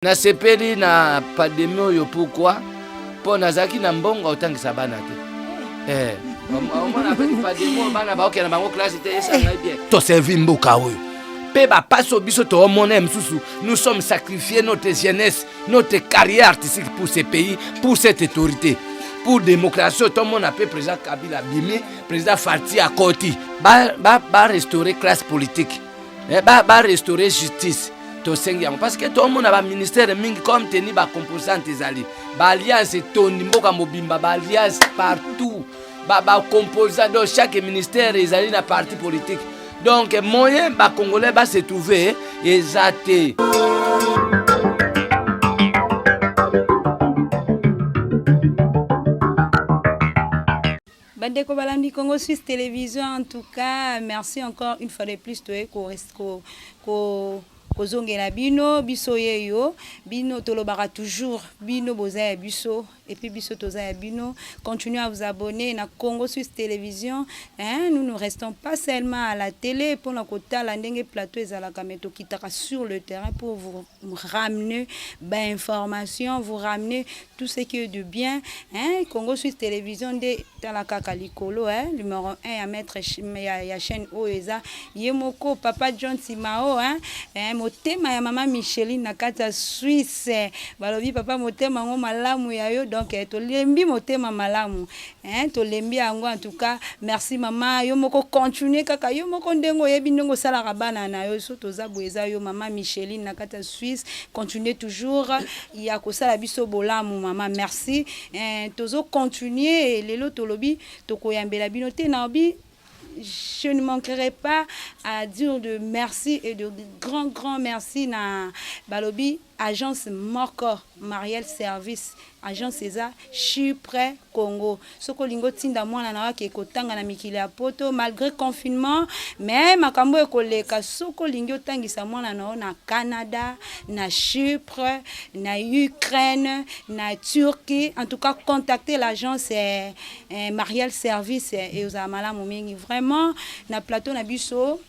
Nasepeli na pandemie oyo pourquoi? Mpo nazalaki na mbongo otangisa bana te. Eh, omona pandemie oyo bana baokenda bango classe te esa ngai bien. Toservi mboka oyo mpe bapasi oyo biso toomona ye mosusu, nous sommes sacrifiés notre jeunesse, notre carrière artistique pour ce pays, pour cette autorité, pour démocratie. Oyo tomona mpe président Kabila abimi, président Fatshi akoti, barestaurer ba, ba classe politique, eh, ba, ba restaurer justice. Tosengi yango parce que tomona baministère mingi comme teni bacomposante ezali baalliance etondi mboka mobimba, baalliance partout, bacomposant ba donc chaque ministère ezali na parti politique, donc moyen bacongolais base trouver eza te. Bandeko balandi Congo Suisse Télévision, en tout cas, merci encore une fois de plus toye ko ko ko kozongela bino. Biso yeyo bino tolobaka toujours, bino boza ya biso et puis biso toza ya bino. Continuez à vous abonner na Congo Suisse Télévision, hein. Nous ne restons pas seulement à la télé mpona kotala ndenge plateau ezalaka, mais tokitaka sur le terrain pour vous ramener bainformation, vous ramener tout ce qui est de bien, hein. Congo Suisse Télévision nde tala kaka likolo, hein, numéro 1 ya maître ya chaîne oyo eza ye moko papa John Simao, hein, hein, motema ya mama Micheline na kati ya Suisse. Balobi papa motema yango malamu ya yo, donc tolembi motema malamu, hein, tolembi yango. En tout cas, merci mama, yo moko continue kaka yo moko ndenge oyebi ndenge osalaka bana na yo. So toza boye eza yo mama Micheline na kati ya Suisse. Continue toujours ya kosala biso bolamu mama, merci. Tozo continue lelo, tolobi tokoyambela bino te na obi. Je ne manquerai pas à dire de merci et de grand grand merci na balobi agence moko Mariel Service. Agence eza Chypre Congo. Soki olingi otinda mwana na yo ake kotanga na mikili ya poto, malgré confinement, mais makambo ekoleka, soki olingi otangisa mwana na yo na Canada, na Chypre, na Ukraine, na Turquie, en tout cas contactez l'agence Mariel Service eh, ozala malamu mingi vraiment. Na plateau na biso,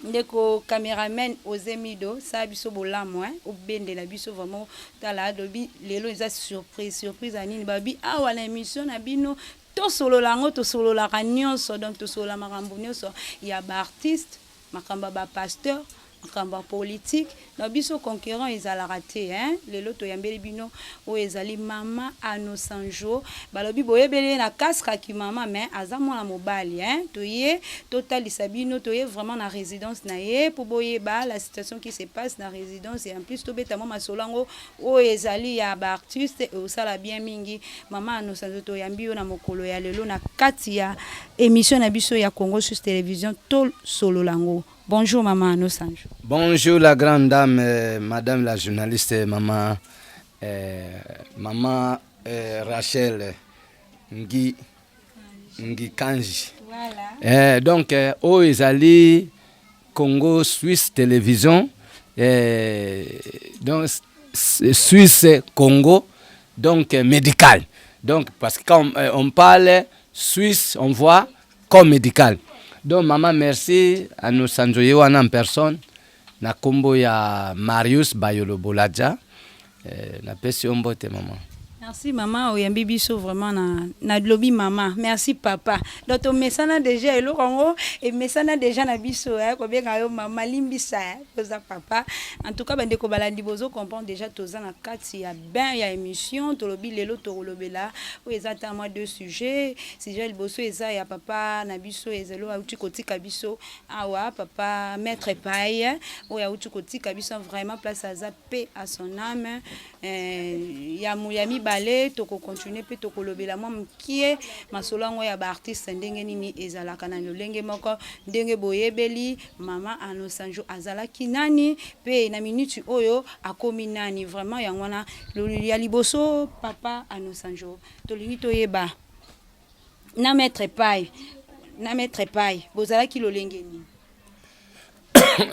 ndeko cameraman Ozemido, sala biso bolamu, hein, obendela biso vraiment. Tala, alobi lelo eza surprise. Surprise ya nini? Balobi awa na émission na bino tosolola yango, tosololaka nyonso, donc tosolola makambo nyonso ya baartiste, makambo ya bapasteur, makambo ya politique. Na biso concurrent ezalaka te, hein? Lelo toyambeli bino oyo ezali mama Anosanjo. Balobi boyebeli ye na kaskaki mama, mais aza mwana mobali, hein? Toye totalisa bino, toye vraiment na résidence na ye mpo boyeba la situation qui se passe na résidence, et en plus tobeta mwa masolo yango oyo ezali ya baartiste, osala bien mingi. Mama Anosanjo, toyambi yo na mokolo ya lelo na kati ya émission na biso ya Congo Suisse Télévision tosolola yango. Bonjour maman Anosanjo. Bonjour la grande dame, madame la journaliste, maman Rachel Ngi Ngi Kanji. Voilà. Donc oyo ezali Congo Suisse Télévision, donc Suisse Congo, donc médical. Donc parce que quand on parle Suisse, on voit comme médical. Donc maman, merci à nous Sanjoye wana en personne na kombo ya Marius Bayolo Boladja, napesi yo mbote mama. Merci mama, oyambi biso vraiment na lobi mama. Merci papa. Donc tomesana déjà eloko yango emesana déjà na biso eh, kobenga yo mama, limbisa eh, toza papa. En tout cas bandeko balandi, bozo comprendre déjà toza na kati ya bain ya émission. Tolobi lelo tokolobela oyo eza ata mwa deux sujets. Sujet liboso eza ya papa na biso ezali oyo auti kotika biso awa, papa Maître Paye oyo auti kotika biso, vraiment place aza, paix à son âme. Ya mibale, tokocontinue mpe tokolobela mwa mokie masolo yango ya baartiste, ndenge nini ezalaka na lolenge moko ndenge boyebeli mama Anosanjo azalaki nani mpe na miniti oyo akomi nani vraiment. Yango wana ya liboso, papa Anosanjo, tolingi toyeba na Maître Pai, na Maître Pai bozalaki lolenge nini?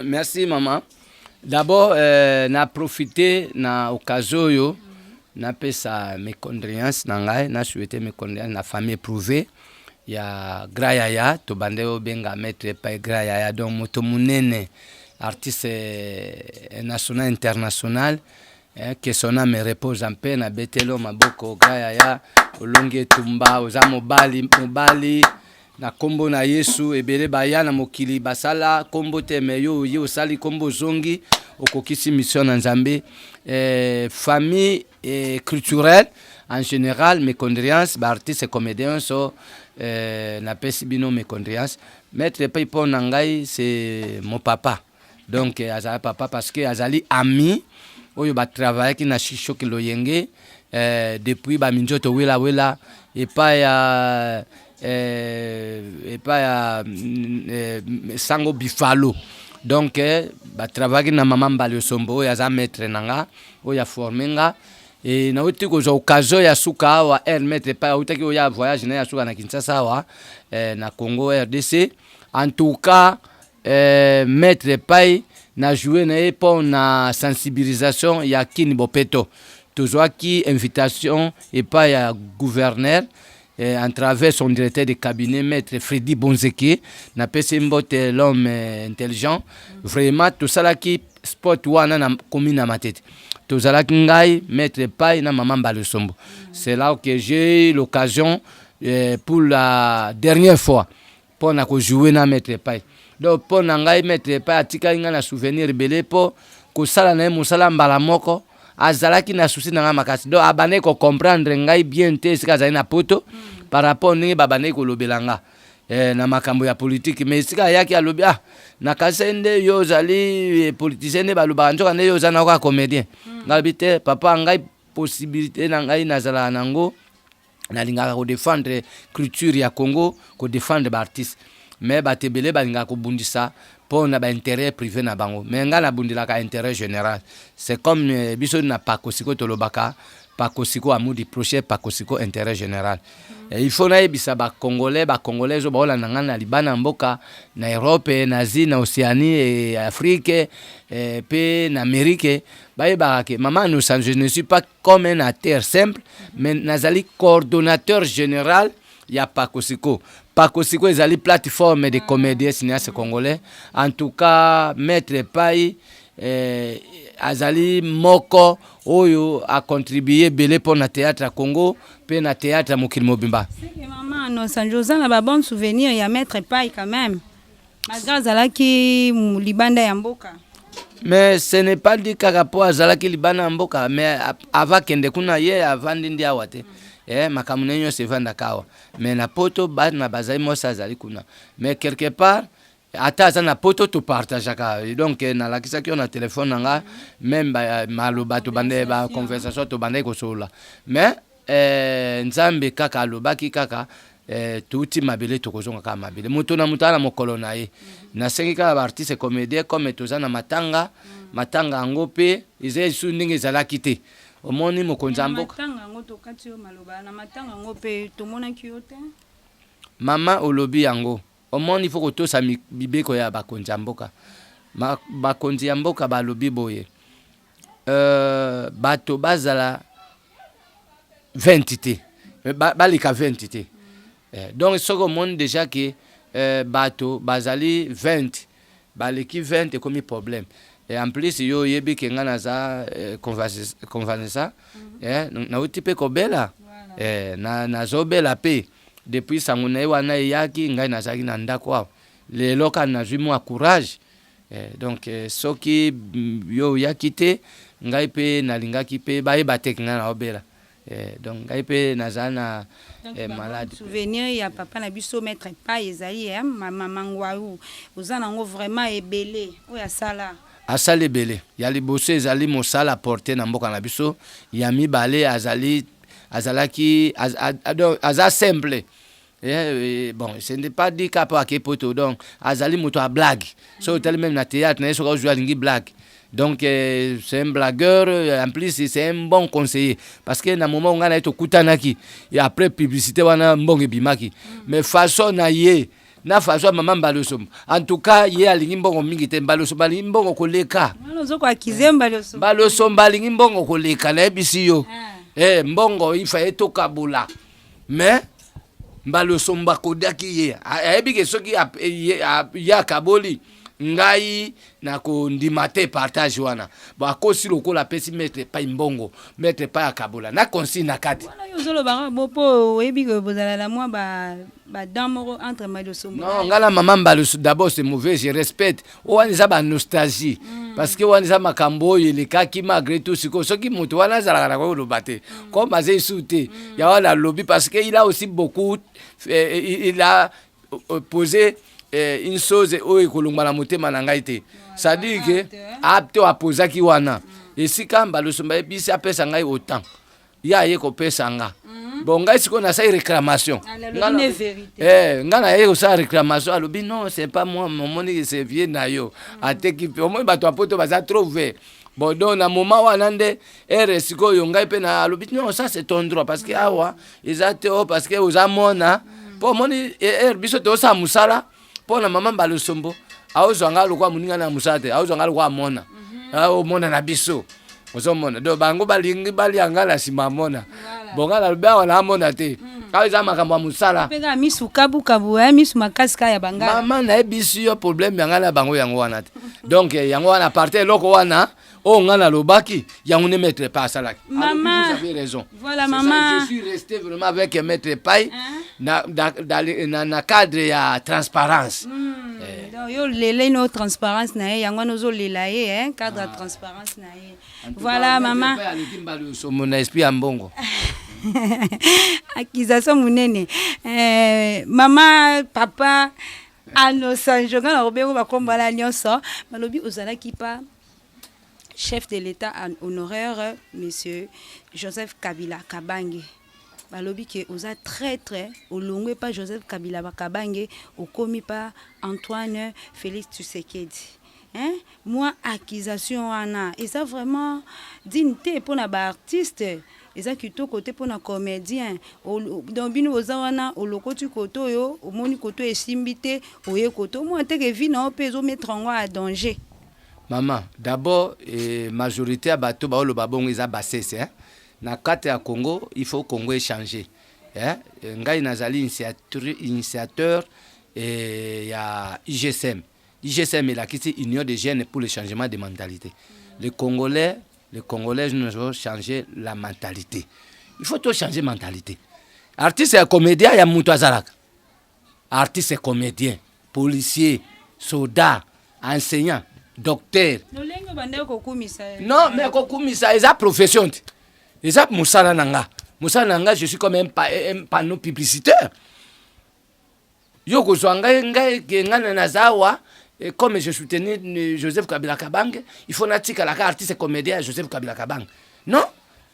Merci mama. D'abord na profite na occasion oyo napesa mes condoléances na ngai, na souhaite mes condoléances na famille éprouvée ya grand yaya. Tobande obenga Maître Pai grand yaya, donc moto monene, artiste national, international. Que son âme repose en paix. Nabeteli yo maboko, grand yaya. Olongi etumba, oza mobali, mobali na kombo na Yesu. Ebele baya na mokili basala kombo te, mais yo oye osali kombo, ozongi, okokisi mission na Nzambe. Famille culturelle en général, mes condoléances. Baartiste comédien nyonso, napesi bino mes condoléances. Maître Pai, mpo na ngai, c'est mon papa. Donc azali papa parce que azali ami oyo batravaillaki na Shishoki Loyenge depuis baminzoto welawela epai ya Sango Bifalo. Donc batravaillaki na mama Mbali Osombo oyo aza maître na nga, oyo aforme nga. E nauti kozwa occasion ya suka awa, air maître epai autaki oya voyage na ye ya suka na Kinshasa awa, na Congo RDC. En tout cas, maître Epai na joué na ye mpo na sensibilisation ya Kini Bopeto. Tozwaki invitation epai ya gouverneur en travers son directeur de cabinet, maître Freddy Bonzeke. Napesi mbote, l'homme intelligent vraiment. Tosalaki sport wana na commune ya Matete. Tozalaki ngai, maître Epai na mama Mbala Sombo. C'est là que j'ai eu l'occasion pour la dernière fois mpo na kojouer na maître Epai. Donc mpo na ngai, maître Epai atikali ngai na souvenir ebele mpo kosala na ye mosala mbala moko. Azalaki na souci na ngai makasi. Donc abandaki kocomprendre ngai bien te esika azali na Poto par rapport ndenge babandaki kolobela nga na makambo ya politike. Mais esika ayaki, alobi: "Ah, nakanisi nde yo ozali politicien nde balobaka, nzoka nde yo oza na kaka comédien." Ngai alobi: "Te papa, ngai possibilité na ngai nazalaka nango, nalingaka kodéfendre culture ya Congo, kodéfendre baartiste. Mais bato ebele balingaka kobundisa mpo na baintérêt privé na bango, mais ngai nabundelaka intérêt général." C'est comme biso na Pakosiko tolobaka: Pakosiko amudi prochain, Pakosiko intérêt général. Il faut nayebisa bacongolais, bacongolais oyo baolanda ngai na libanda ya mboka, na Europe, na Asie, na Océanie, Afrique mpe na Amérique, bayebaka ke mama Innocent, je ne suis pas comme un acteur simple, mais nazali coordonnateur général ya Pakosiko. Pakosiko ezali plateforme de comédien cinéaste congolais. En tout cas, maître Pai azali moko oyo acontribue ebele mpo na théâtre ya Congo mpe na théâtre ya mokili mobimba. Mama Nosanjo, oza na babon souvenir ya maître Pai quand même, malgré azalaki libanda ya mboka? Mais ce n'est pas dit kaka mpo azalaki libanda ya mboka. Mais ava kende kuna, ye avandi ndi awa te. Makambo na ye nyonso evandaka awa, mais na Poto bana bazali, mwasi azali kuna. Mais quelque part, ata aza na Poto, topartageaka. Donc nalakisaki yo na telefone na nga même maloba tobande, baconversation tobandaki kosolola. Mais Nzambe kaka alobaki kaka tuti mabele, tokozonga kaka mabele. Moto na moto aza na mokolo na ye. Nasengi kaka baartiste comédien, comme toza na matanga, matanga yango mpe eza esu ndenge ezalaki te. Omoni mokonzi ya mboka. Matanga yango, tokati yo maloba, na matanga yango mpe tomonaki yo te. Mama, olobi yango. Omoni, fo kotosa mibeko ya bakonzi ya mboka. Bakonzi ya mboka balobi boye: bato bazala 20 te, baleka 20 te. Donc soki omoni déjà ke bato bazali 20, baleki 20, ekomi problème. Et en plus, yo oyebi ke ngai naza convalescent. Nauti mpe kobela, nazobela mpe depuis sango na ye wana eyaki. Ngai nazalaki na ndako awa. Lelo kaka nazwi mwa courage. Donc soki yo oyaki te, ngai mpe nalingaki mpe bayeba te ke ngai naobela. Donc ngai mpe naza na malade. Souvenir ya papa na biso maître Pai ezali mama Ngwau, oza nango vraiment ebele oyo asala. Asala ebele. Ya liboso ezali mosala aporte na mboka na biso. Ya mibale, azali azalaki donc aza simple. Bon, ce n'est pas dit kaka ake Poto. Donc azali moto ya blague. Soki otali même na théâtre na ye, soki ozwi alingi blague. Donc c'est un blagueur. En plus, c'est un bon conseiller, parce que na moment ngai na ye tokutanaki, et après publicité wana, mbongo ebimaki. Mais façon na ye na façon ya mama Mbalosombo, en tout cas ye alingi mbongo mingi te. Mbalosombo alingi mbongo koleka. Mbalosombo alingi mbongo koleka, nayebisi yo. Mbongo ifa ye tokabula, mais Mbalosombo akodaki ye, ayebi ke soki ye akaboli. Ngai nakondima te partage wana. Bon, akosi lokola apesi maître Pai mbongo, maître Pai akabola na consigne na kati. Wana yo ozolobaka bo mpo oyebi ke bozala na mwa badan moko entre Mbalosombo. Non, ngai na mama Mbalusu, d'abord c'est mauvais, je respecte. Oyo wana eza banostalgie, parce que wana eza makambo oyo elekaki. Malgré tout, sikoyo soki moto wana azalaka na koloba te, comme aza esu te ya wana alobi, parce que il a aussi beaucoup il a posé une chose oyo ekolongwa na motema na ngai te, c'est-à-dire que acte oyo apozaki wana, esika Mbalusu bayebisi apesa ngai autant, ye aye kopesa nga. Bon, ngai sikoyo nasali réclamation. Ngai naye kosala réclamation, alobi: "Non, c'est pas moi, omoni, c'est vieux na yo ateki." Mpe omoni bato ya Poto baza trop ouvert. Bon, donc na moment wana nde ere sikoyo ngai mpe na alobi: "Non, ça c'est ton droit", parce que awa eza te o parce que oza mona mpo omoni ere biso tozosala mosala mpo na mama Mbalosombo, aozwa ngai lokwa moninga na mosala te, aozwa ngai lokwa amona, omona na biso ozomona. Donc bango balingi balia ngai na nsima amona. Bon, ngai nalobi awa na amona te, awa eza makambo ya mosala. Mpe kaka misu kabukabu, misu makasi kaka ya bangala. Mama, nayebisi yo, problème ya ngai na bango yango wana te. Donc yango wana parte eloko wana oyo ngai nalobaki, yango nde maître Pai asalaki. Mama, vous avez raison. Voilà, mama. Ça, je suis resté vraiment avec maître Pai, hein? Na cadre ya transparence. Eh. Donc yo lela ino transparence na ye, yango wana ozolela ye, hein? Cadre ya transparence na ye. Voilà, mama. Aleki Mbalusomo na esprit ya mbongo. Accusation monene. Mama, papa Anosanjo, nga na kobengo bakombala nyonso, balobi ozalaki pa chef de l'État honoraire monsieur Joseph Kabila Kabange. Balobi ke oza traître, olongwe pa Joseph Kabila Kabange, okomi pa Antoine Félix Tshisekedi, hein? Moi, accusation wana eza vraiment digne te mpona baartiste, eza kitoko te mpona comédien. Donc bino boza wana, olokoti kote oyo, omoni kote oyo esimbi te, oye kote omona teke vie na yo mpe ezomettre yango à danger. Mama, d'abord majorité ya bato baoloba bongo eza basese, hein? Na kati ya Congo, il faut Congo échanger, hein? Ngai nazali initiateur ya UGSM. UGSM elakisi Union des jeunes pour le changement de mentalité. Les Congolais, les Congolais, nous avons changé la mentalité. Il faut tout changer mentalité. Artiste ya comédien ya moto azalaka artiste comédien, policier, soldat, enseignant, docteur. Lolenge bandeki kokumisa. Non, mais kokumisa eza profession te, eza mosala na nga. Mosala na nga, je suis comme un panneau publicitaire. Yo kozwa ngai, ngai ke ngai naza awa, comme je soutenais Joseph Kabila Kabange, il faut natikalaka artiste comédien ya Joseph Kabila Kabange? Non,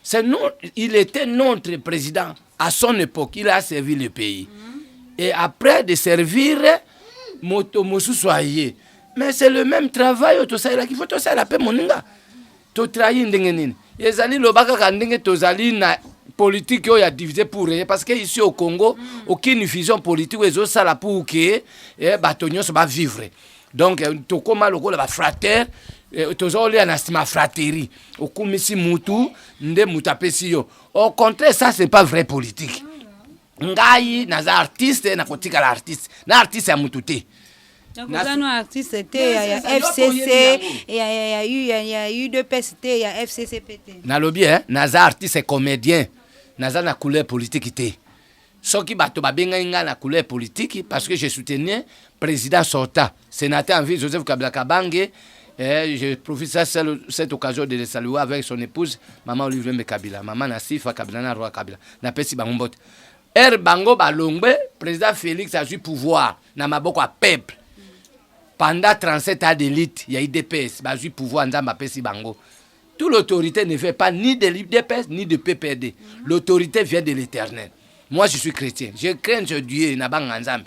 c'est nous, il était notre président à son époque, il a servi le pays et après de servir, moto mosusu aye, mais c'est le même travail oyo tosalelaki. Faut tosalela mpe moninga. Totrahi ndenge nini? Ezali loba kaka ndenge tozali na politique oyo ya diviser pour régner, parce que ici au Congo, aucune vision politique oyo ezosala pour ke bato nyonso bavivre. Donc tokóma lokola bafrater, toza kolia na nsima fratrie. Okumisi mutu nde mutu apesi yo. Au contraire, ça c'est pas vrai politique. Ngai naza artiste, nakotikala artiste na artiste ya mutu te. Donc oza no artiste te ya FCC, ya UDPS te, ya FCC pe te. Nalobi, naza artiste comédien, naza na couleur politique te. Soki bato babengaki ngai na couleur politique parce que je soutenais président sortant, sénateur en vie Joseph Kabila Kabange, je profite cette occasion de le saluer avec son épouse, maman Olive Lembe Kabila, maman Nasifa Kabila na Roi Kabila. Napesi bango mbote. Ere bango balongwe, président Félix azwi pouvoir na maboko ya peuple. Pendant 37 ans de lutte ya UDPS, bazwi pouvoir, Nzambe apesi bango. Toute l'autorité ne vient pas ni de l'UDPS ni de PPRD. L'autorité vient de l'Éternel. Moi, je suis chrétien. Je crains Dieu, nabanga Nzambe.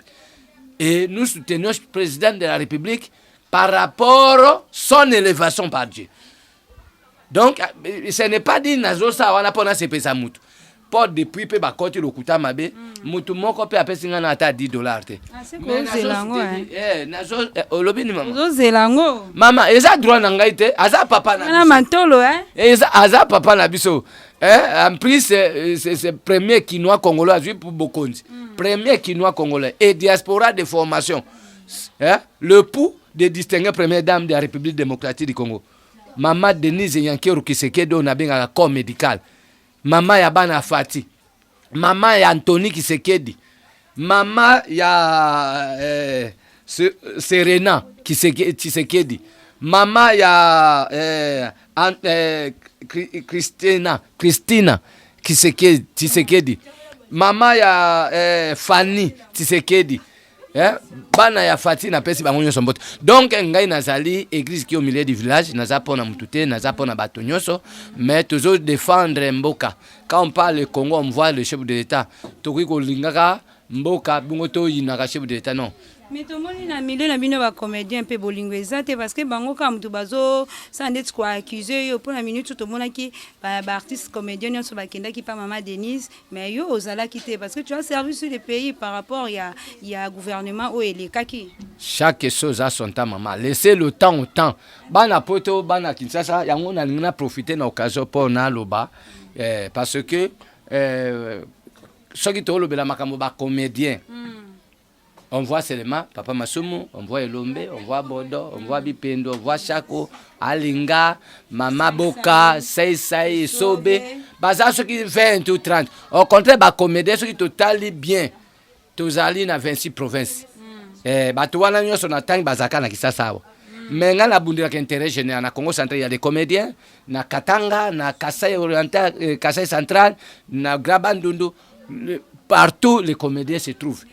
Et nous soutenons le président de la République par rapport à son élévation par Dieu. Donc, ce n'est pas dit nazosa wana mpona sepesa mutu, mpo depuis mpe bakoti lokuta mabe, mutu moko mpe apesi ngai na ata 10 $ te. Olobi ni mama? Ozozela yango. Mama, eza droit na ngai te, aza papa na mantolo. Eza aza papa na biso. En plus, c'est premier Kinois congolais azwi bokonzi, premier Kinois congolais et diaspora de formation, le pou. de distinguer première dame de la République démocratique du Congo, mama Denise Nyakeru Tshisekedi, oyo nabengaka corps médical, mama ya bana Fati, mama ya Antony Tshisekedi, mama ya Serena Tshisekedi, mama ya Christina Tshisekedi, mama ya Fanny Tshisekedi, Bana ya Fati, napesi bango nyonso mbote. Donc ngai nazali église qui au milieu du village. Naza mpo na mutu te, naza mpo na bato nyonso, mais tozo défendre mboka. Quand on parle Congo, on voit le chef de l'État. Tokoki kolingaka mboka bongo, toyinaka chef de l'État? Non. Mais tomoni na milieu na bino bacomédien mpe bolingo eza te, parce que bango kaka moto bazosala ndeti koaccuser yo. Mpona minute oyo tomonaki baartiste comédien nyonso bakendaki pa mama Denise, mais yo ozalaki te, parce que tu as servi sur le pays par rapport ya gouvernement oyo elekaki. Chaque chose a son temps, mama. Laissez le temps au temps. Bana Poto, bana Kinshasa, yango nalingi na profiter na occasion mpo naloba, parce que soki tolobela makambo bacomédien, on voit seulement Papa Masumu, on voit Elombe, on voit Bodo, on voit Bipendo, on voit Chako, Alinga, Mama Boka, Sai Sai, Sobe. Baza soki 20 ou 30. Au contraire, ba comédien soki totali bien, tozali na 26 provinces. Bato wana nyonso na ntangi bazalaka na Kisasa awa. Mais ngai nabundelaka intérêt général. Na Congo central, il y a des comédiens, na Katanga, na Kasai oriental, Kasai central, na Grand Bandundu, partout les comédiens se trouvent.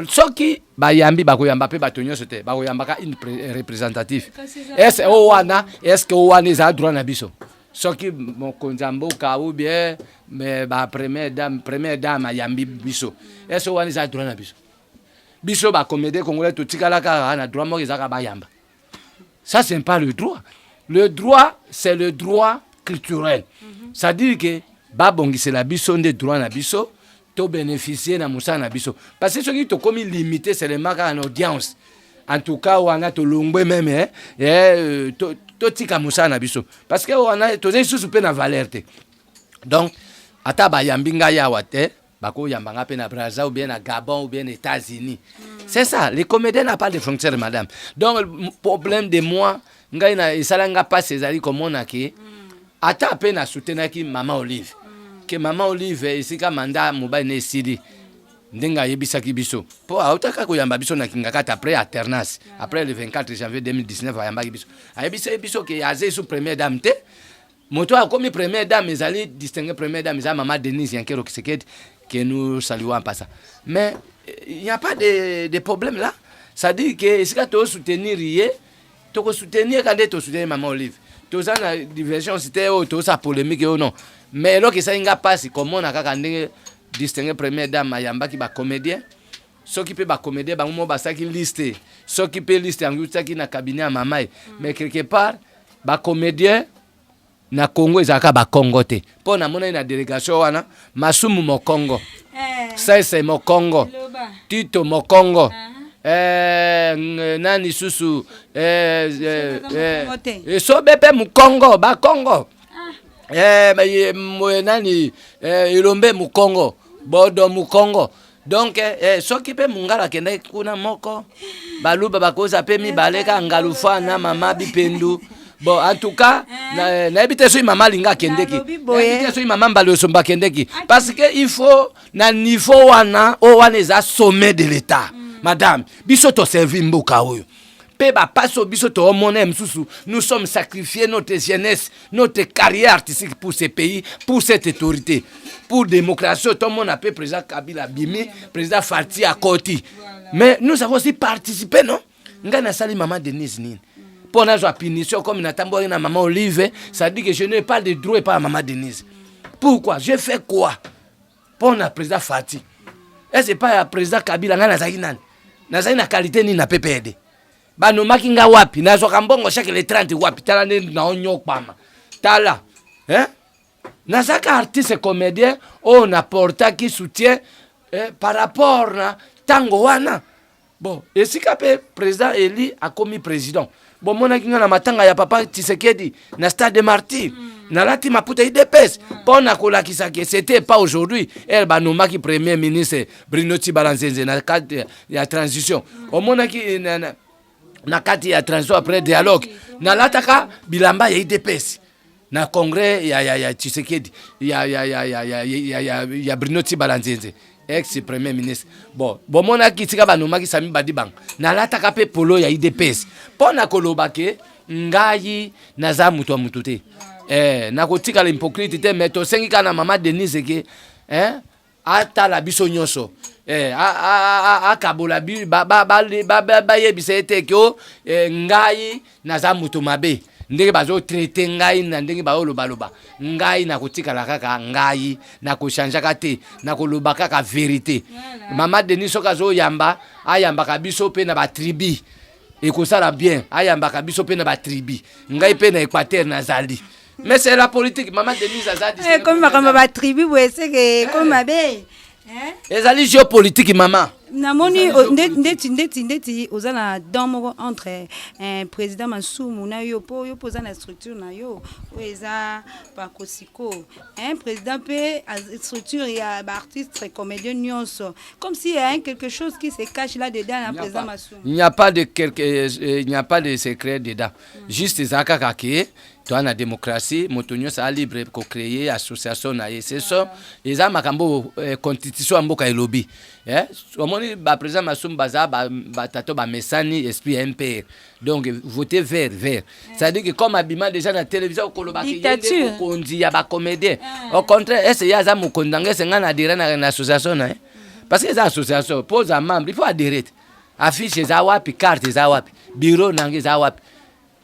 Soki bayambi, bakoyamba mpe bato nyonso te, bakoyambaka une représentatif. Est oyo wana, est ce que oyo wana ezala droit na biso? Soki mokonzi ya mboka ou bien ba première dame ayambi biso, est ce oyo wana ezala droit na biso? Biso bacomédien congolais totikala kaka na droit moko, ezalaka bayamba. Ça, c'est pas le droit. Le droit, c'est le droit culturel. C'est à dire que babongisela biso nde droit na biso, tobénéficie na mosala na biso, parce que soki tokomi limité seulement kaka na audience, en tout cas wana tolongwe même, totika mosala na biso, parce que wana toza lisusu mpe na valeur te. Donc ata bayambi ngai awa te, bakoyamba nga mpe na Braza ou bien na Gabon ou bien na États-Unis. C'est ça, les comédiens n'a pas de frontière, madame. Donc problème de moi, ngai na esala nga mpasi ezali komona ke ata mpe nasoutenaki mama Olive, ke mama Olive esika mandat mobali na esili, ndenge ayebisaki biso, mpo autaka koyamba biso na Kingakati après alternance, après le 24 janvier 2019, ayambaki biso, ayebisaki biso ke aza esu première dame te. Moto akomi première dame ezali distingué première dame, eza mama Denise Nyakeru Tshisekedi, que nous saluons en passant. Mais il n'y a pas de problème là. Ça dit que esika tosoutenir ye, tokosoutenir ka nde tosoutenir mama Olive. Toza na divergence te oyo toza polémique oyo, non. Mais eloko esali nga mpasi, komona kaka ndenge distingué première dame ayambaki bacomédien, soki mpe bacomédien bango mo basalaki liste, soki mpe liste yango eutaki na cabinet ya mama ye. Mais quelque part bacomédien na Congo ezalaka bakongo te, mpo namonani na délégation wana Masumu mokongo, Sese mokongo, Tito mokongo, nani susu, Esobe mpe mokongo, bakongo, nani, Elombe mokongo, Bodo mokongo. Donc soki mpe mongala akendaki kuna moko, baluba bakoza mpe mibale, kaka Ngalufa na mama Bipendu. Bon, en tout cas nayebi te soki mama alinga akendeki, nayebi te soki mama Mbala Osomba akendeki, parce que il faut na niveau wana, oyo wana eza sommet de l'État. Madame, biso toservi mboka oyo mpe bapasi oyo biso toomona ya mosusu, nous sommes sacrifiés, notre jeunesse, notre carrière artistique, pour ce pays, pour cette autorité, pour démocratie. Oyo tomona mpe président Kabila abimi, président Fati akoti, mais nous avons aussi participé, non? Ngai nasali mama Denise nini mpo nazwa punition comme natambolaki na mama Olive? Ça dit que je n'ai pas de droit epai ya mama Denise. Pourquoi? Je fais quoi mpo na président Fati? Ese epai ya président Kabila, ngai nazalaki nani? Nazali na qualité nini na PPRD? Banomaki nga wapi? Nazwaka mbongo chaque le 30 wapi? Tala nde naonyokwama, tala, hein? Nazalaka artiste comédien oyo naportaki soutien par rapport na ntango wana. Bon, esika mpe président eli akomi président, bomonaki nga na matanga ya papa Tshisekedi na stade de Martyr, nalati maputa UDPS mpo na kolakisa ke c'était pas aujourd'hui. Ere banomaki premier ministre Bruno Tshibala Nzenze na cadre ya transition, omonaki na Na kati ya transition, après dialogue, nalataka bilamba ya UDPS na congrès ya Tshisekedi, ya Bruno Tshibala Nzenze, ex premier ministre. Bon, bomonaki tika banomaki Sami Badibanga, nalataka mpe polo ya UDPS mpo na koloba ke ngai naza moto ya motu te. Nakotikala hypocrite te, mais tosengi kaka na mama Denise ke atala biso nyonso, akabola, bayebisa ye te ke o ngai naza moto mabe. Ndenge bazotraiter ngai, na ndenge baolobaloba ngai, nakotikala kaka ngai, nakochangeaka te, nakoloba kaka vérité. Mama Denis, soki azoyamba, ayambaka biso mpe na batribu, ekosala bien. Ayambaka biso mpe na batribu, ngai mpe na Équateur nazali. Mais c'est la politique, mama Denise aza Komi makambo ya batribu boye, seke ekomi mabe. Ezali géopolitique, mama. Namoni ndeti oza na don moko entre président Masumu na yo, mpo yo mpo oza na structure na yo oyo eza Pakosiko, président mpe structure ya baartiste comédien nyonso, comme si y a quelque chose qui se cache là dedans na président Masumu. Il n'y a pas de secret dedans. Juste eza kaka ke toza na démocratie, moto nyonso aza libre kocréer association na ye. C'est ça, eza makambo constitution ya mboka elobi. Omoni, baprésident Masumu baza batato bamesani esprit ya MPR, donc voter vert vert, c'est-à-dire que comme abima déjà na télévision okoloba ke ye nde mokonzi ya bacomédien. Au contraire, ese ye aza mokonzi nango, ese ngai na adhérer na association na ye, parce que eza association. Mpo oza membre, il faut adhérer te. Affiche eza wapi? Carte eza wapi? Bureau nango eza wapi?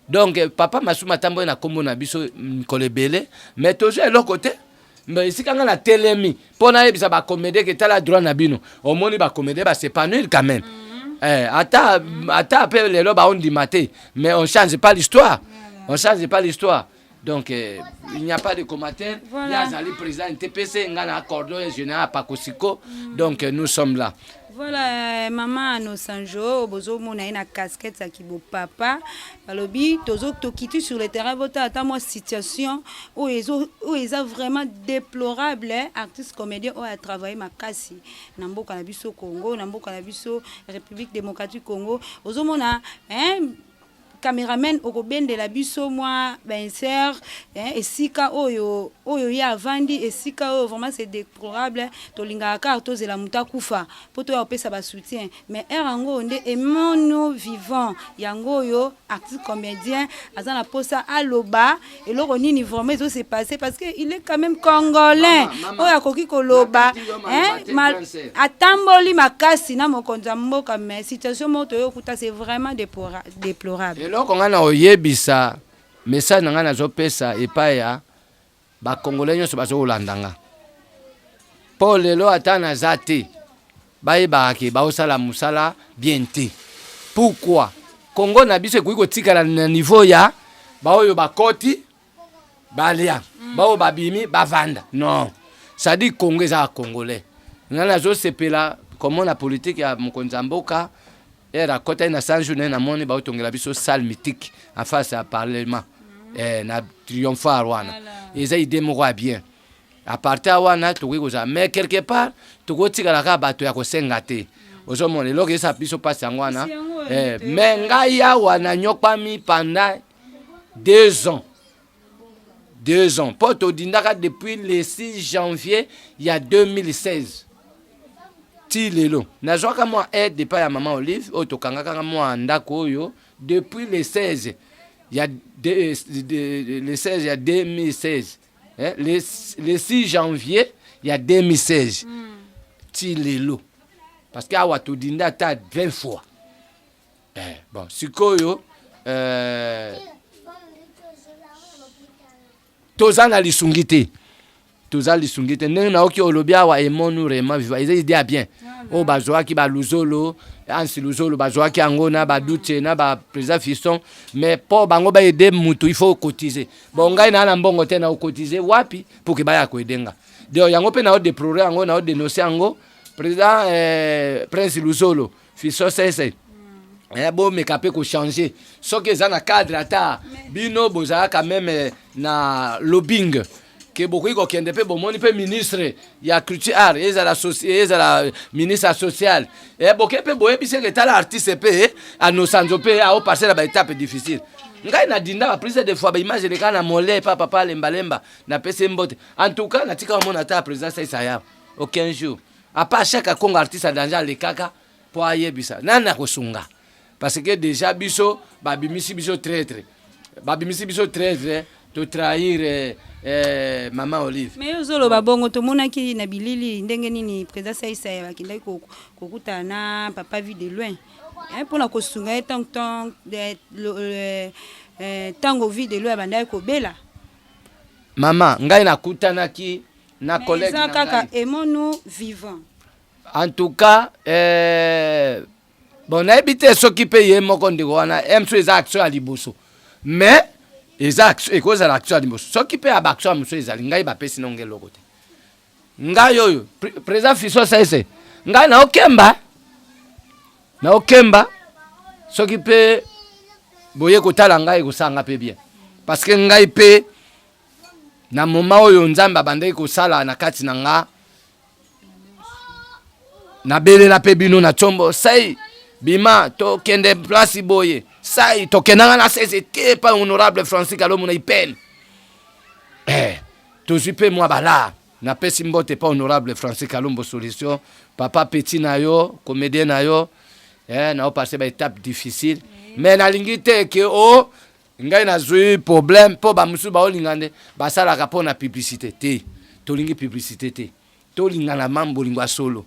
Donc papa Masumu atamboli na nkombo na biso mikolo ebele, mais tozwa eloko te. Mais esika ngai natelemi mpo nayebisa bacomédien ke tala droit na bino, omoni bacomédien bas'épanouir quand même. Ata mpe lelo baondima te, mais on change pas l'histoire, on change pas l'histoire. Donc il n'y a pas de commentaire. Voilà. Ye azali président NTPC, ngai na coordonnateur général Pakosiko. Donc nous sommes là. Voilà, mama Anosanjo, bozomona ye na casquette ya kibopapa. Balobi tokiti sur le terrain, botala ata mwa situation oyo eza vraiment déplorable. Artiste comédien oyo atravaille makasi na mboka na biso Congo, na mboka na biso République démocratique Congo. Ozomona, hein, cameraman okobendela biso mwa bainsert esika oyo ye avandi, esika oyo vraiment c'est déplorable. Tolingaka kaka tozela moto akufa mpo toya kopesa basoutien, mais heure yango nde emono vivant yango oyo artiste comédien aza na mposa aloba eloko nini vraiment ezose passe, parce que il est quand même congolais oyo akoki koloba. Atamboli makasi na mokonzi ya mboka, mais situation moko toyokuta, c'est vraiment déplorable. Eloko ngai na oyebisa, message na ngai nazopesa epai ya bakongolais nyonso bazokolanda nga, mpo lelo ata naza te, bayebaka ke baosala mosala bien te. Pourquoi Kongo na biso ekoki kotikala na niveau ya baoyo bakoti balia, baoyo babimi bavanda? Non, c'est-à-dire Kongo eza ya Congolais. Ngai nazosepela komona politike ya mokonzi ya mboka. Ere akɔtaki na 100 jour naye, namoni baotongela biso salle mythique en face ya parlement, na triomphar wana. Eza idée moko ya bien. À partir wana tokoki kozala, mais quelque part tokotikala kaka bato ya kosenga te. Ozomona eloko esa biso mpasi yango wana. Mais ngai awa nanyokwami pendant 2 ans, 2 ans, mpo todindaka depuis le 6 janvier ya 2016 ti lelo. Nazwaka mwa aide epai ya mama Olive oyo tokangaka mwa ndako oyo depuis le 16 ya le 16 ya 2016, le 6 janvier ya 2016 ti lelo, parce que awa todinda ata 20 fois. Bon, sikoyo toza na lisungi te, toza lisungi te. Ndenge naoki olobi awa, emonu vraiment vivant, eza idée ya bien oyo bazwaki baluzolo, Ansi Luzolo, bazwaki yango na baduce na baprésident Fiston. Mais mpo bango baaider mutu, il faut cotiser. Bon, ngai naa na mbongo te, na ocotiser wapi pour ke baya koaider nga? Donc yango mpe naodéplorer yango, naodénoncer yango. Président Prince Luzolo, Fiston Sese, bomeka mpe kochanger soki eza na cadre, ata bino bozalaka meme na lobbying. Ke bokoki kokende mpe bomoni mpe ministre ya culture art, ezala ezala ministre ya social, boke mpe boyebisi eke tala artiste mpe anosanzo mpe aopasser na baétape difficile. Ngai nadinda ba prise de fois, baimage eleka na mole pa papa lembalemba, napesi ye mbote. En tout cas, natika omona ata président Saisa ya aucun jour, à part chaque Congo artiste ya danger alekaka mpo ayebisa nani akosunga, parce que déjà biso babimisi biso traître, babimisi biso traître, totrahir mama Olive. Mais ozoloba bongo, tomonaki na bilili ndenge nini président Saisa bakendaki kokutana na papa Vie de Loin mpona kosunga ye ntango Vie de Loin abandaki kobela. Mama, ngai nakutanaki na collègue eza kaka Aimons-nous vivant. En tout cas, bon, nayebi te soki mpe ye moko ndeko wana mosusu eza action ya liboso, mais eza ekozala action ya liboso. Soki mpe ya baaction ya mosusu ezali, ngai bapesi nongo eloko te. Ngai oyo président Fiso Saise, ngai naokemba, naokemba. Soki mpe boye kotala ngai, ekosala mpe bien, parce que ngai mpe na moma oyo Nzambe abandaki kosala na kati na nga, nabelela mpe bino na ntsombo sai bima tokende place boye, sai tokendanga na sese te epai honorable Francis Kalombo na ipene. Tozwi mpe mwa bala. Napesi mbote epa honorable Francis Kalombo Solution, papa petit na yo, comédien na yo, naopasser baétape difficile, mais nalingi te ke o ngai nazwi problème mpo bamosusu baolinga nde basalaka mpo na publicité te. Tolingi publicité te, tolingana ma bolingo ya solo.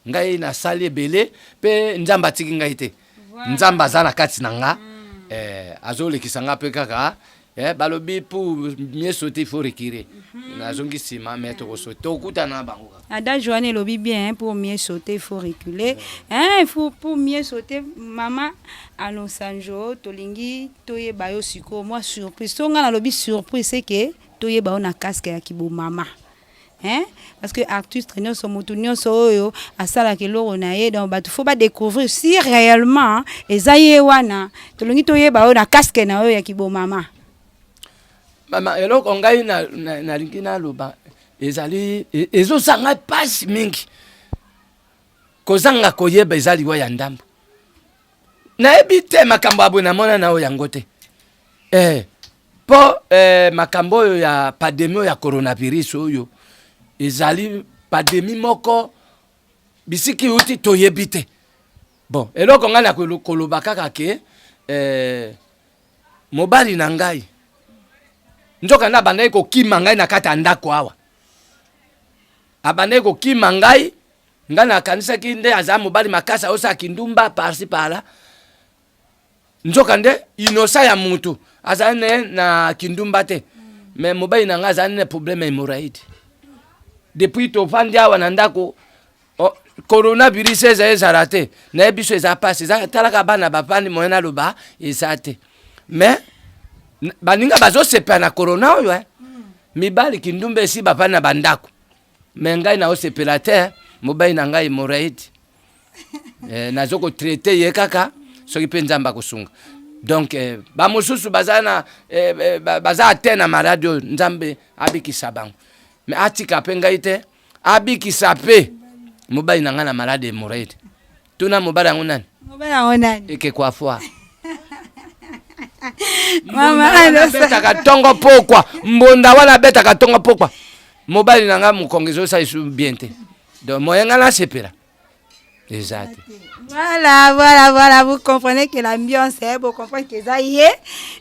Ngai nasali ebele mpe Nzambe atiki ngai te. Nzambe aza na kati na nga, azolekisa nga mpe kaka. Balobi pour mieux sauter, il faut reculer. Nazongi nsima, mais tokosauter, tokutana na bango kaka. Adage wana elobi bien, hein, pour mieux sauter, il faut reculer, hein, il faut pour mieux sauter. Mama Anosanjo, tolingi toyeba yo sikoyo mwa surprise. So nga nalobi surprise, c'est que toyeba yo na casque ya kibomama, hein? Parce que artiste nyonso, motu nyonso oyo asalaka eloko na ye, donc bato faut badécouvrir si réellement eza ye wana. Tolingi toyeba oyo na casque na oyo ya kibomama. Mama, eloko ngai nalingi naloba ezali ezosanga mpasi mingi. Kozanga koyeba eza liwa ya ndambo. Nayebi te makambo ya boye, namona na oyo yango te. Mpo makambo oyo ya pandémie oyo ya coronavirus oyo ezali pandémie moko bisiki euti toyebi te. Bon, eloko ngai na koloba kaka ke mobali na ngai nzoka nde abandaki kokima ngai na kati ya ndako awa, abandaki kokima ngai. Ngai nakanisaki nde aza mobali makasi, aosala kindumba par-ci par-là. Nzoka nde innocent ya mutu azali ne na kindumba te. Mais mobali na ngai azali na problème ya hémorroïde. Depuis tovandi awa na ndako, oh, coronavirus eza ezala te, nayebi biso eza pasi, eza talaka bana bavandi, moyen naloba eza te. Mais baninga bazosepela na corona oyo, eh. Mibali kindumba esi bavandi na bandako, mais ngai naosepela te. Mobali na ngai hémorroïde, nazo kotraiter ye kaka soki mpe Nzambe akosunga. Donc bamosusu baza na baza ate na maladi oyo, Nzambe abikisa bango, mais atika mpe ngai te, abikisa mpe mobali na ngai na maladi hémorroïde. Tuna mobali yango nani? Mobali yango nani? Ekeko afwa. Abetaka ntongo pokwa, mbonda wana abetaka ntongo pokwa. Mobali na ngai mokongo ezosala esu bien te, donc moyen ngai nasepela eza te. Voilà, vous comprenez que l'ambiance, hein, vous comprenez que ça y est,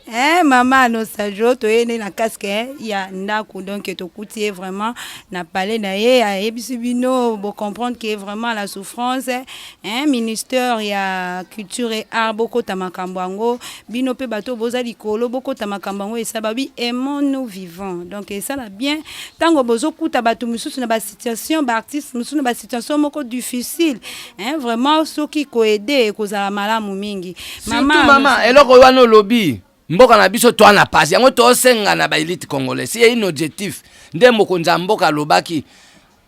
hein, maman Anosajo, toye na casque, hein, ya ndako, donc tokuti vraiment na palais na ye, ayebisi bino, vous comprendre que vraiment la souffrance, hein, ministère ya culture et art, bokota makambo yango, bino pe bato boza likolo, bokota makambo yango esa babi aimons-nous vivants. Donc ça la bien, tango bozokuta bato mususu na ba situation, ba artiste mususu na ba situation moko difficile, hein, vraiment soki koaider ekozala malamu mingi. Mama, mama, eloko wana olobi, mboka na biso toa na pasi yango, tosenga na baélite congolais si un objectif nde mokonzi ya mboka alobaki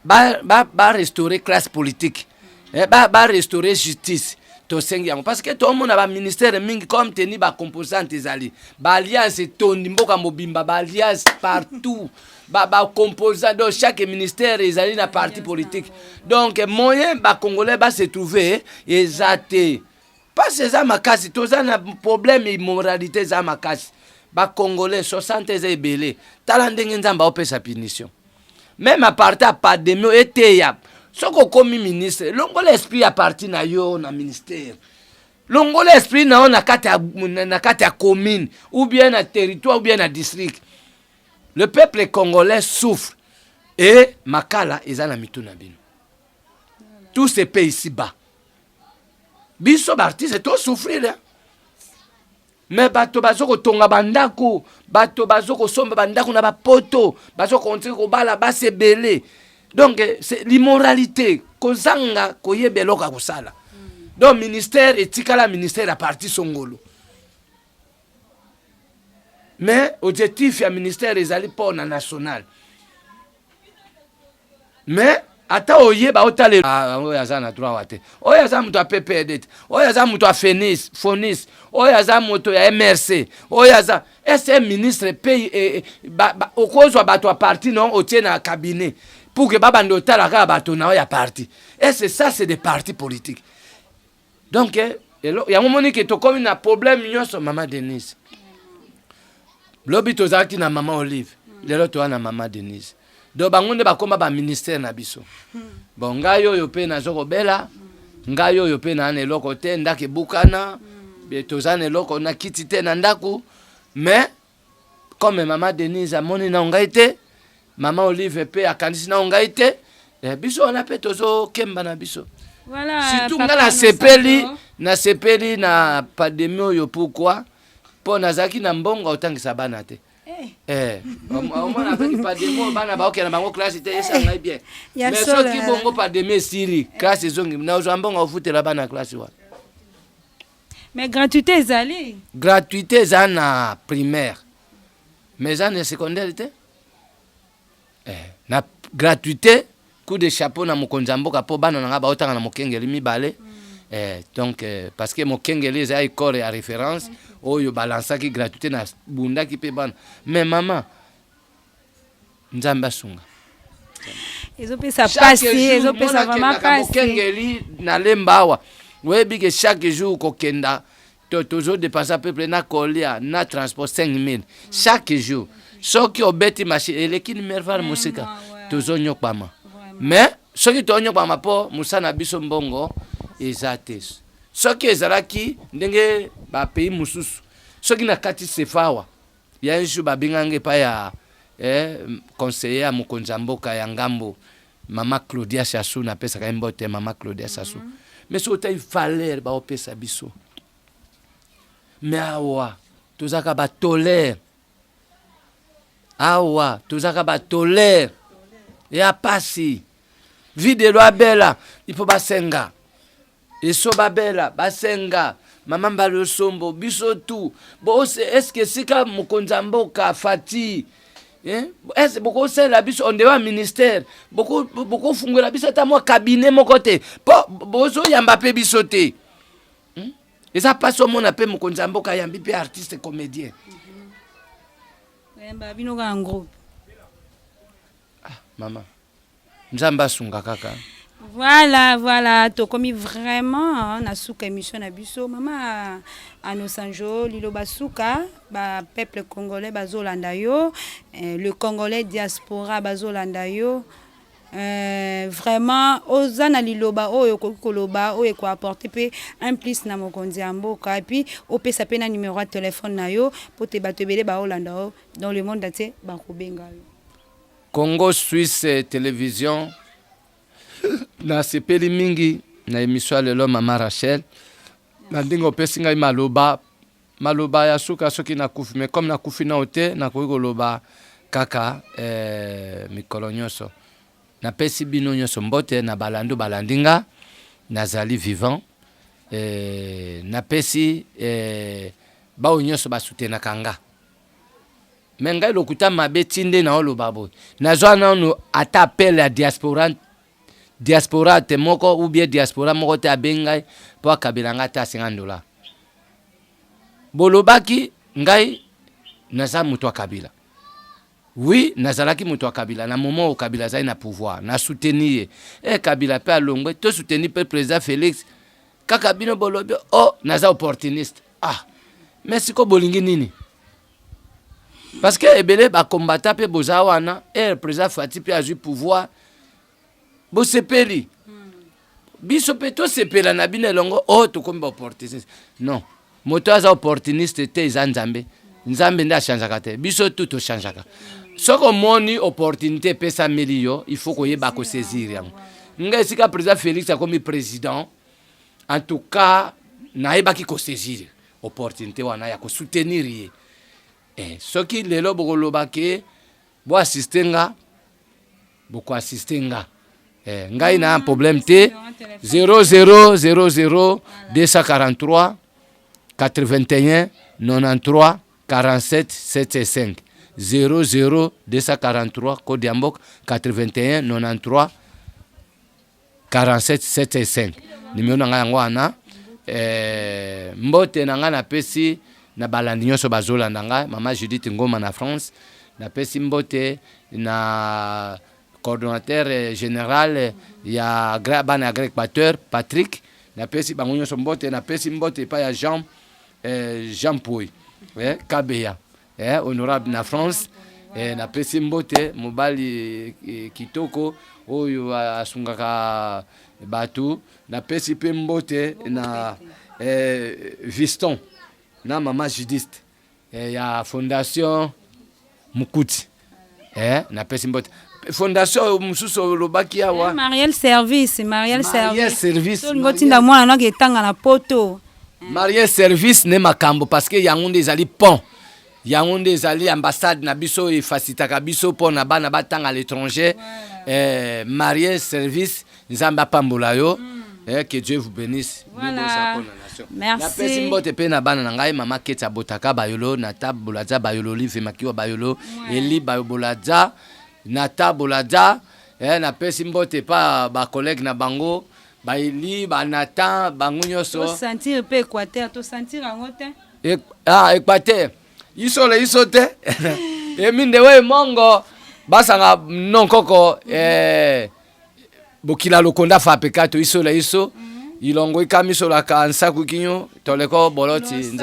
barestaurer ba classe politique, barestaurer justice. Tosengi yango parce que tomona baministère mingi comme teni bacomposante ezali baalliance etondi mboka mobimba, baalliance partout, bacomposant ba donc chaque ministère ezali na parti politique. Donc moyen bacongolais base trouver eza te. Mpasi eza makasi, toza na problème, immoralité eza makasi. Bacongolais 60 eza ebele. Tala ndenge Nzambe aopesa punition même à partir ya pandémie oyo eteya. Soki okomi ministre, longola esprit ya parti na yo na ministère, longola esprit na yo na kati ya commune ou bien na territoire ou bien na district. Le peuple congolais souffre et makala eza na mitu na bino. Tout se paie ici bas. Biso baartiste tosouffrir, hein? Mais bato bazo kotonga bandako, bato bazo kosomba bandako na bapoto, bazo kontinue kobala basi ebele. Donc c'est l'immoralité, kozanga koyeba eloko ya kosala. Donc ministère etikala ministère ya parti songolo, mais objectif ya ministère ezali mpo na national. Mais ata oyeba otala, ah, oyo aza na droit wa te, oyo aza moto ya PPRD te, oyo aza moto ya fenis fonis, oyo aza moto ya MRC, oyo aza ese ministre mpe eh, okozwa bato ya parti na otie na cabinet pour que babanda otala kaka bato na oyo ya parti. Ese ça, c'est des partis politiques. Donc yango moni ke tokomi na problème nyonso. Mama Denise, lobi tozalaki na mama Olive, lelo toza na mama Denise. Donc bango nde bakóma baministère na biso. Bon, ngai oyo mpe nazo kobela, ngai oyo mpe naa na eloko te, ndako ebukana, toza na eloko na kiti te na ndako. Mais comme mama Denise amoni nao ngai te, mama Olive mpe akanisi nao ngai te, biso wana mpe tozokemba na biso. Voilà, surtout ngai nasepeli na pandémie oyo. Pourquoi? Mpo nazalaki na mbongo otangisa bana te. Eh, omona avec pandémie oyo bana baokenda bango classe te, esa ngai bien. Mais soki bongo pandémie esili, classe ezongi, nazwa mbongo ofutela bana classe wana. Mais gratuité ezali. Gratuité eza na primaire, mais eza na secondaire te. Na gratuité, coup de chapeau na mokonzi ya mboka, mpo bana na ngai baotanga na Mokengeli mibale. Donc parce que Mokengeli eza école ya référence oyo balansaki gratuité na bundaki mpe bana. Mais mama, Nzambe asunga. Ezopesa pasi, ezopesa vraiment pasi. Mokengeli nalemba awa, oyebi ke chaque jour kokenda tozodépenser à peu près na kolia na transport 5000 chaque jour. Soki obeti machine, eleki minerval mosika, tozonyokwama. Mais soki tonyokwama mpo mosala na biso mbongo eza te. Soki ezalaki ndenge bapays mosusu, soki na kati sefa awa ya un jour babenganga epai ya conseiller ya mokonzi ya mboka ya ngambo, mama Claudia Sassou, napesaka ye mbote, mama Claudia Sassou. Mais soki otali valeur baopesa biso, mais awa tozalaka batolere, awa tozalaka batolere ya pasi. Videlo abela, il faut basenga eso, babela basenga mama Mbala Osombo, biso tu bo. Eske esika mokonzi ya mboka Fati, eh? Ese bokosalela biso onde wa ministère, bokofungola biso ata mwa cabinet moko te, mpo bozoyamba mpe biso te, Eza mpasi omona mpe mokonzi ya mboka ayambi mpe artiste comédien. Bayamba bino kaka en groupe. Ah, mama, Nzambe asunga kaka. Voilà, tokomi vraiment na suka émission na biso. Mama Anosanjo, liloba suka, ba peuple congolais bazolanda yo, le congolais diaspora bazolanda yo. Vraiment oza na liloba oyo okoki koloba oyo ekoapporte mpe un plus na mokonzi ya mboka, et puis opesa mpe na numéro ya téléphone na yo po te bato ebele baolanda yo dans le monde entier bakobenga yo. Congo Suisse Télévision, nasepeli mingi na émission ya lelo, mama Rachel, na ndenge opesi ngai maloba, maloba ya suka. Soki nakufi, mais comme nakufi nao te, nakoki koloba kaka mikolo nyonso. Napesi bino nyonso mbote na balandi balandi nga, nazali vivant. Napesi baoyo nyonso basutenaka nga. Mais ngai lokuta mabe ti nde naoloba boye, nazwa nanu ata appel ya diaspora. Diaspora te moko ou bien diaspora moko te abengi ngai mpo akabela ngai ata 50 dollars. Bolobaki ngai naza moto ya Kabila. Oui, nazalaki moto ya Kabila na moment oyo Kabila azali na pouvoir. Na soutenir ye. Eh Kabila pe alongwe, to soutenir pe président Felix. Kaka bino bolobi oh naza opportuniste. Ah, mais siko bolingi nini? Parce que ebele ba combattants pe boza wana, eh président Fatshi pe azui pouvoir. Bosepeli. Biso pe tosepela na bino elongo, oh tokomi ba opportuniste. Non. Moto aza opportuniste te eza Nzambe. Nzambe nde achangeaka te. Biso tout tochangeaka. Soki omoni opportunité epesameli yo, il faut koyeba kosaisir yango. Nga esika président Félix akomi président, en tout cas nayebaki kosaisir opportunité wana ya kosoutenir ye. Eh, soki lelo bokoloba ke bo assister nga, boko assister nga. Eh, ngai na problème te. 00 00 243 81 93 47 75 00 243 code ya mboka 81 93 47 75 numero na ngai yango wana. Eh, mbote na ngai napesi na balandi nyonso bazolanda ngai, mama Judith Ngoma na France, napesi mbote na coordonnateur général ya bana ya Grand Équateur Patrick, napesi bango nyonso mbote, napesi mbote epai ya Jean Jean Pouy Kabeya, honorable na France, napesi mbote mobali kitoko oyo asungaka bato, napesi pe mbote na Viston na mama Judith ya fondation Mukuti, napesi mbote fondation mosusu olobaki awa. Mariel Service, Mariel Service, Service ngotinda mwana noki etanga na poto. Mariel Service ne makambo, parce que yango nde ezali pont, yango nde ezali ambassade na biso, efacilitaka biso mpo na bana batanga à l'étranger. Mariel Service, Nzambe apambola yo. Que Dieu vous bénisse. Voilà. Merci. Napesi mbote pe na bana na ngai, mama Keti abotaka bayolo, Nata Boladza bayolo, Olive Makiwa bayolo, Eli bayo Boladza, Nata Boladza, napesi mbote pa ba collègue na bango, ba Eli, ba Nathan, bango nyonso. To sentir pe Équateur, to sentir yango te. Équateur. Iso le iso te. Eminde we mongo basanga non koko bokila lokonda fa pekato iso la iso ilongo ikamisolaka nsaku kinyo toleko boloti.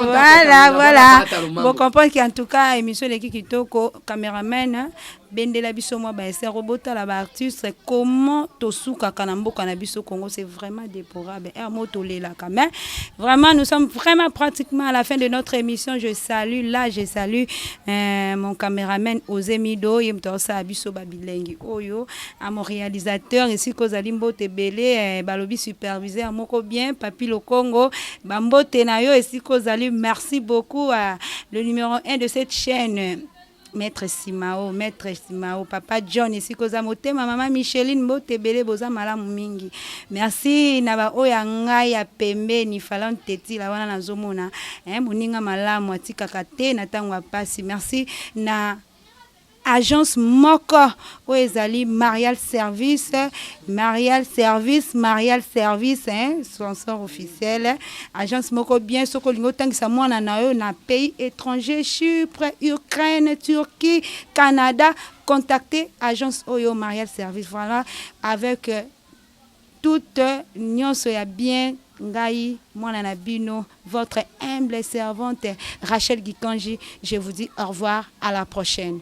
Voilà, bon, comprendre qu'en tout cas émission eleki kitoko. Cameraman, bendela biso mwa baeser, obotala baartiste comment tosukaka na mboka na biso Congo. C'est vraiment déplorable, r mo tolelaka, mais vraiment nous sommes vraiment pratiquement à la fin de notre émission. Je salue là, je salue mon caméraman Osé Mido, ye moto aosala biso babilengi oyo, à mon réalisateur esika ozali, mbote ebele, balobi superviseur moko bien, Papi Lokongo, bambote na yo esika ozali. Merci beaucoup à le numéro 1 de cette chaîne, Maître Simao, Maître Simao, Papa John esika oza, motema mama Micheline, mbote ebele, boza malamu mingi. Merci na baoyo ya ngai ya pembeni, Falon Tetila wana nazomona, moninga malamu atikaka te na ntango ya pasi. Merci na agence moko oyo ezali Marial Service, Marial Service, Marial Service, hein, sponsor officiel, agence moko bien. Soki olingi otangisa mwana na yo na pays étranger, Chypre, Ukraine, Turquie, Canada, contactez agence oyo Marial Service. Voilà, avec toute nyonso ya bien, ngai mwana na bino, votre humble servante Rachel Gikanji, je vous dis au revoir, à la prochaine.